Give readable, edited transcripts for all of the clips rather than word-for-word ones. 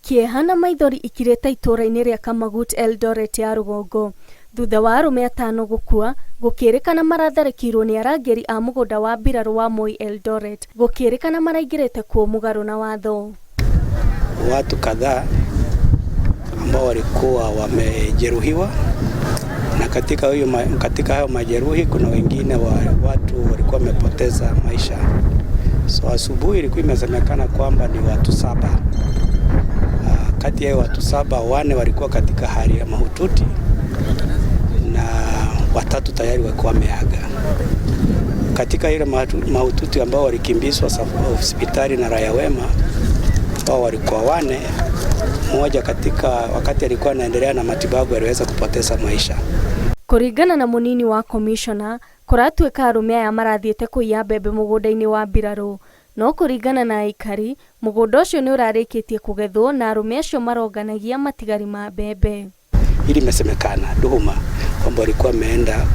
Kĩeha na maithori ikirĩte itũũra-inĩ rĩa Kamagut, Eldoret ya rũgongo thutha wa arũme atano gũkua gũkĩrĩkana maratharĩkĩirwo nĩ arangĩri a mũgũnda wa mbirarũ wa Moi Eldoret gũkĩrĩkana maraingĩrĩte kuo mũgarũ na watho. Watu kadhaa ambao walikuwa wamejeruhiwa na katika hayo majeruhi kuna wengine wa watu walikuwa wamepoteza maisha. So asubuhi ilikuwa imesemekana kwamba ni watu 7. Kati ya watu 7, 4 walikuwa katika hali ya mahututi na 3 tayari walikuwa wameaga. Katika ile mahututi ambao walikimbizwa hospitali na raia wema, wao walikuwa 4. Mmoja katika wakati alikuwa anaendelea na matibabu aliweza kupoteza maisha. Kũringana na mũnini wa commissioner, kũratuĩka arũme aya marathiĩte kũiya mbembe mũgũnda-inĩ wa mbirarũ, no kũringana na aikari, mũgũnda ũcio nĩ ũrarĩkĩtie kũgethwo na arũme acio maronganagia matigari ma mbembe. Ili imesemekana tuhuma kwamba walikuwa wameenda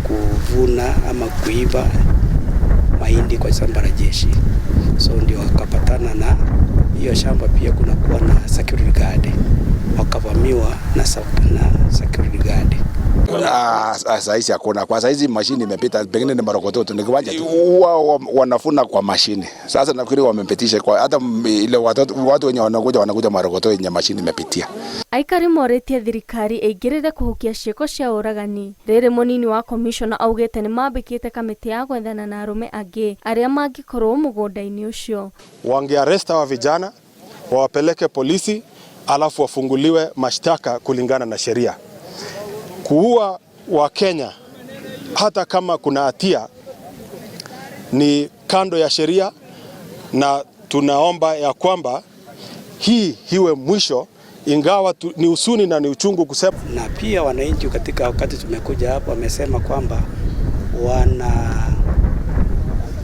kuvuna ama kuiba mahindi kwa shamba la jeshi, so ndio wakapatana na hiyo shamba. Pia kuna kuwa na security guard, wakavamiwa na security guard. Saizi hakuna. Kwa saizi mashini imepita, pengine ni marokoto ni kiwanja tu. Huwa wanafuna kwa mashini. Sasa nafikiri wamepitisha kwa hata ile watu wenye wanakuja marokoto yenye mashini imepitia. Aikari morĩtie thirikari ĩingĩrĩre kũhukia ciĩko cia ũragani. Rĩrĩ mũnini wa commissioner augĩte nĩ mambĩkĩte kamĩtĩ ya gwethana na arũme angĩ arĩa mangĩkorwo mũgũnda-inĩ ũcio. Wangearrest hawa vijana, wawapeleke polisi, alafu wafunguliwe mashtaka kulingana na sheria. Kuua wa Kenya hata kama kuna hatia ni kando ya sheria, na tunaomba ya kwamba hii iwe mwisho, ingawa ni huzuni na ni uchungu kusema. Na pia wananchi katika wakati tumekuja hapo wamesema kwamba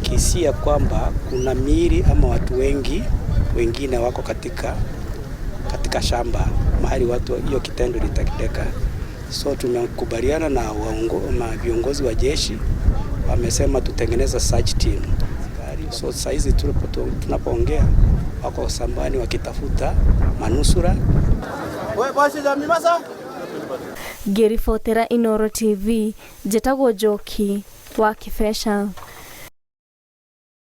wanakisia kwamba kuna miili ama watu wengi wengine wako katika shamba mahali watu hiyo kitendo litendeka. So tumekubaliana na viongozi wa jeshi, wamesema tutengeneza search team. So saizi tunapoongea wako shambani wakitafuta manusura. Ngĩribotera Inooro TV, njĩtagwo Njoki wa Kĩbeca.